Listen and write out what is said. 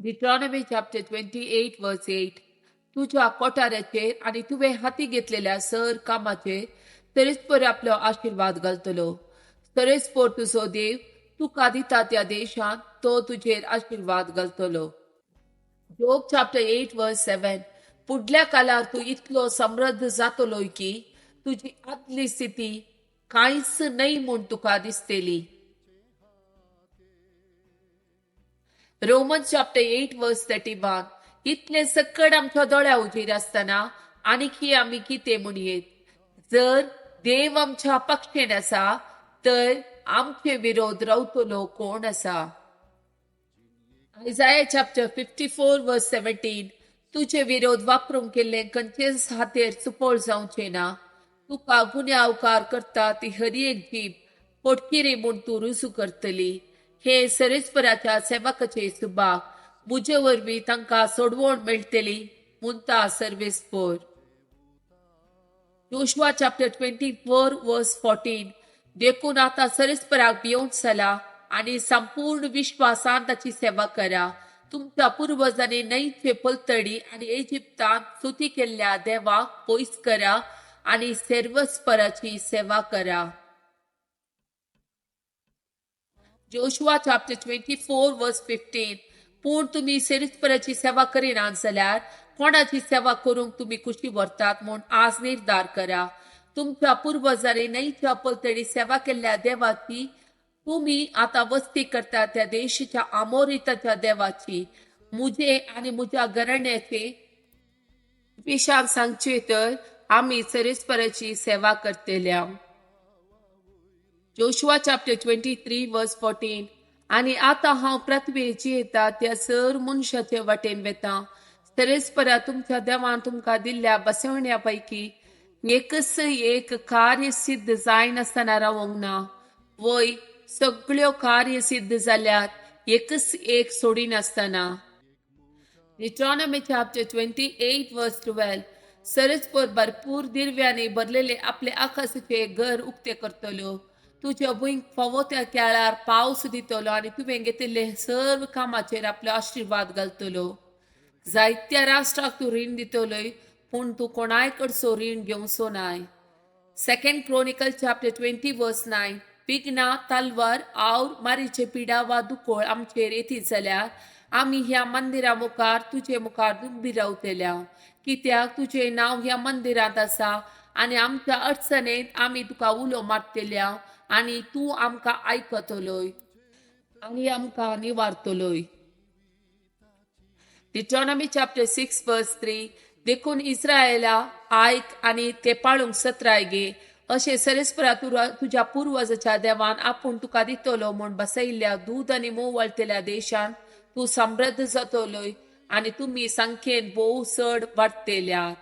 Deuteronomy chapter 28 verse 8. तुज्या कोठाराचेर आनी तुवें हाती घेतलेल्या सर कामाचेर तरेस्पर आपलो आशिर्वाद घालतलो. तरेस्पर तुजो देव तुका दिता त्या देशांत तो तुजेर आशिर्वाद घालतलो. Job chapter 8 verse 7. फुडल्या काळार तूं इतलो समृद्ध जातलो की तुजी आदली स्थिती कांयच न्हय म्हूण तुका दिसतली. Romans chapter 8 verse 31. इतलें सकड आमच्या दोळ्या उजीर आसतना आनीकी आमी कितें म्हणयेत? जर देव आमच्या पक्षेन आसा तर आमचे विरोध रावतलो कोण आसा? Isaiah chapter 54 verse 17. तुजे विरोध वापरूंक केल्ले खंयचेच हातेर सुपोळ जावचें ना. तुका गुन्यांवकार करता ती हर एक जीब पोटकिरी म्हूण तूं रुजू करतली. हे सरेस्पराच्या सेवकाचे सुभाग, म्हजे वरवीं तांकां सोडवण मेळटली म्हणटा सर्वेस्पोर. Joshua chapter 24 verse 14. देखून आतां सरेस्पराक भियोवन चला आनी संपूर्ण विश्वासान ताची सेवा करा. तुमच्या पुर्वजांनी न्हंयचे पलतडी आनी इजिप्तांत स्तुती केल्ल्या देवाक पयस करा आनी सर्वस्पराची सेवा करा. Joshua chapter 24 verse 15. पूण तुमी सेरिस्पराची सेवा करिनात जाल्यार कोणाची सेवा करूंक तुमी खुशी व्हरतात म्हूण आज निर्धार करा. तुमच्या पुर्वजांनी न्हंयच्या पलतडी सेवा केल्ल्या देवाची तुमी आतां वस्ती करता त्या देशाच्या आमोरिताच्या देवाची म्हजे आनी म्हज्या घराण्याचे विशान सांगचे तर आमी सरेस्पराची सेवा करतल्या. Joshua chapter 23 verse 14. आनी आतां हांव पृथ्वीर जियेता त्या सर मनशाचे वाटेन वेता. सरेस्परा तुमच्या देवान तुमकां दिल्ल्या बसवण्या पैकी एकच एक कार्य सिद्ध जायनासतना रावंक ना. वय सगळ्यो कार्य सिद्ध जाल्यात एकच एक सोडिनासतना. Deuteronomy chapter 28 verse 12. सरस्पर भरपूर दिरव्यांनी भरलेले आपले आकाशाचे घर उक्ते करतलो. तुज्या भुंयक फावो त्या केळार पावस दितलो आनी तुवें घेतिल्ले सर्व कामाचेर आपलो आशिर्वाद घालतलो. जायत्या राष्ट्राक तूं रीण दितलोय पूण तूं कोणाय कडसो रीण घेवचो नाय. 2 Chronicle chapter 20 verse 9. विघ्नां, तलवार our मारीचे पिडा वा दुकोळ आमचेर येतीत जाल्यार आमी ह्या मंदिरा मुखार तुजे मुखार दुबी रावतल्या, कित्याक तुजें नांव ह्या मंदिरांत आसा आनी आमच्या अडचणेंत आमी तुका उलो मारतल्या आनी तूं आमकां आयकतलोय आनी आमकां निवारतलोय. Deuteronomy chapter 6 verse 3. देखून इस्रायला आयक आनी ते पाळूंक सत्राय घे. अशें सरेस्परा तुज्या पुर्वजाच्या देवान आपूण तुका दितलो म्हूण बसयल्ल्या दूद आनी मोव वळटल्या देशांत तूं समृद्ध जातलोय आनी तुमी संख्येन भोव चड वाडटल्यात.